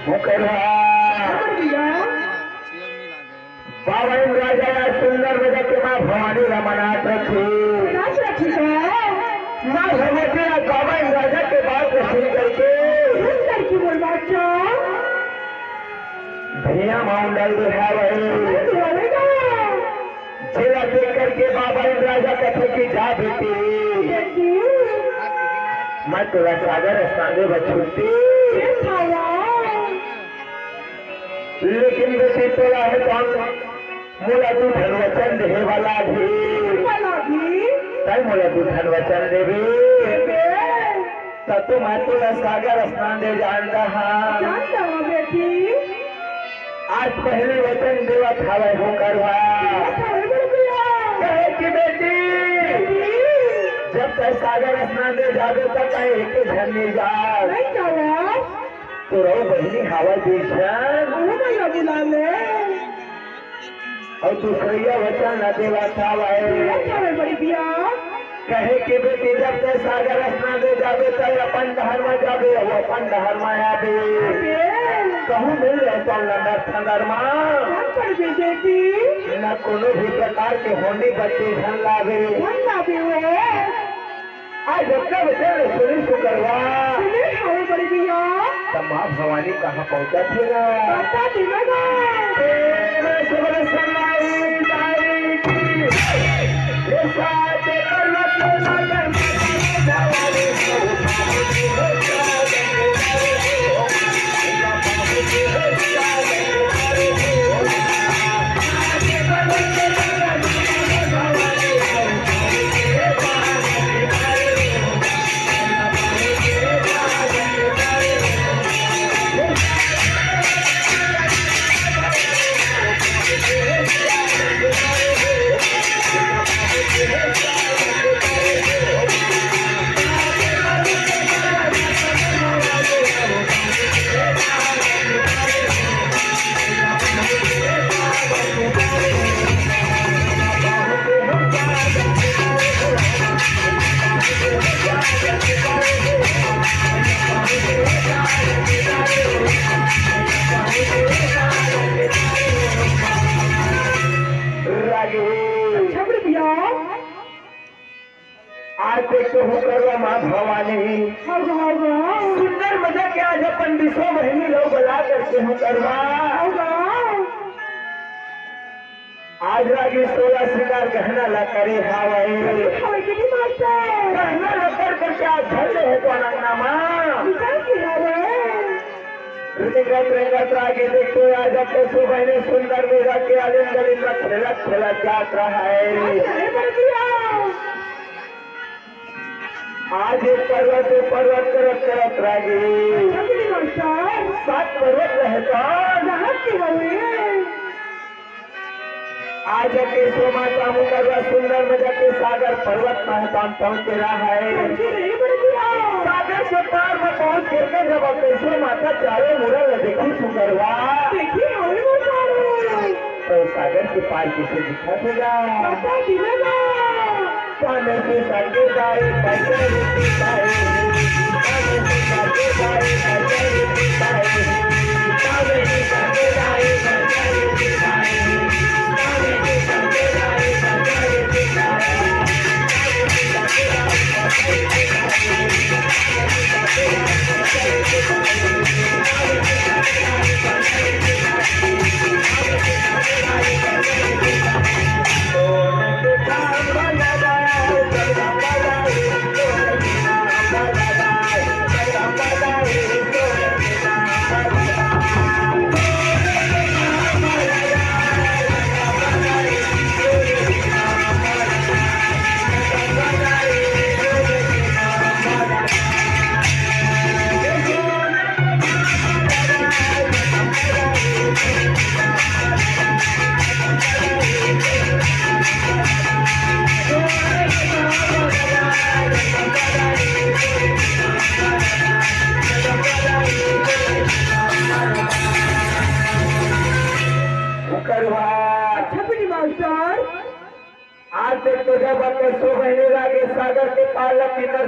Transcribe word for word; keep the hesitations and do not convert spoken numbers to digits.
ओकर बाद बाबा इंद्राजा या सुंदर बजा के माँ भवानी ला मनात रथे। मनात रथे का? माँ भगवती ला बाबा इंद्राजा के बात ला सुन करके सुन करके बोल बात का? भैया माउंडल दे हावय। बोल हावय का? जेला देख करके बाबा इंद्राजा कथे कि जा बेटी, बेटी। मैं तोला सागर स्नान दे बर छुट्टी। ये खावा। लेकिन बेटी तोला हे तौन मोला दू ठन वचन देहे वाला भी। वाला भी। तै मोला दू ठन वचन देबे। देबे। त तो मैं तोला सागर स्नान दे जानता हाँ। जानता हाँ बेटी। आज पहली वचन देवत हवय हो करवा। देवत हवय बेटी। कहे कि बेटी, बेटी। जब तै सागर स्नान दे जाबे त कहीं एक झन नहीं जा। नहीं जावा। तो रहू बहिनी हवय दू झन। अहो भैया बुला ले। अउ दूसरइया वचन ला देवत हवय। देवत हवय बड़ी बिया। कहे के बेटी जब तै सागर स्नान दे जाबे, तै अपन डहर म जाबे, अउ अपन डहर म आबे। आबे। कहूँ मिल जाए तो नंदर फंदर म। कौन पड़बे बेटी? न कोनो भी प्रकार के होनी बत्ती झन लाबे। झन लाबे वो। आज अपना वचन सुनी सुकरवा। सुनी हवे बड़ी बिया। त माँ भवानी कहाँ पहुँचा थे ना? पहुँचा थे ना गा। प्रेम से बोले सन्नाई ताई की। ये साथ करवा तो ना करवा तो भवानी। रागी। अच्छा, बोले भैया। आज देख तो हूँ करवा माँ भवानी। हाँ, हाँ, हाँ। सुंदर मजा के आज अपन बिसवा बहिनी लो बला करके हूँ करवा। हाँ, हाँ। आज रागी सोला सिंगार गहना ला करे हावय। करे हावय कि नहीं मास्टर? गहना ला कर करके आज धर ले हे तो अंगना माँ। निकाल के हावय। रेंगत रेंगत रागी देखो आज के सुबह ने सुंदर मेरा के आलिंगन में खेलत खेलत जात रहा है। अरे बड़े भैया। आज एक पर्वत, एक पर्वत करत करत रागी। अच्छा, बोले मास्टर। सात पर्वत रहता। रहत के हवे। आज के यशोदा माता मुकरवा सुंदर मजा के सागर पर्वत महतान पहुंच रहा है। पहुंच रही बड़े भैया। सागर के पार में पहुंच करके जब यशोदा माता चारों मुड़ा ला देखी सुकरवा। देखी हवे वो सारे। तो सागर के पार किसे दिखा देगा? पता दिलेगा। पानी से संगे जाए, पैसे रुपये पाए। अच्छा, पीटी मास्टर। आज देख तो जब के सो महीने लागे सागर के पार ला किन्नर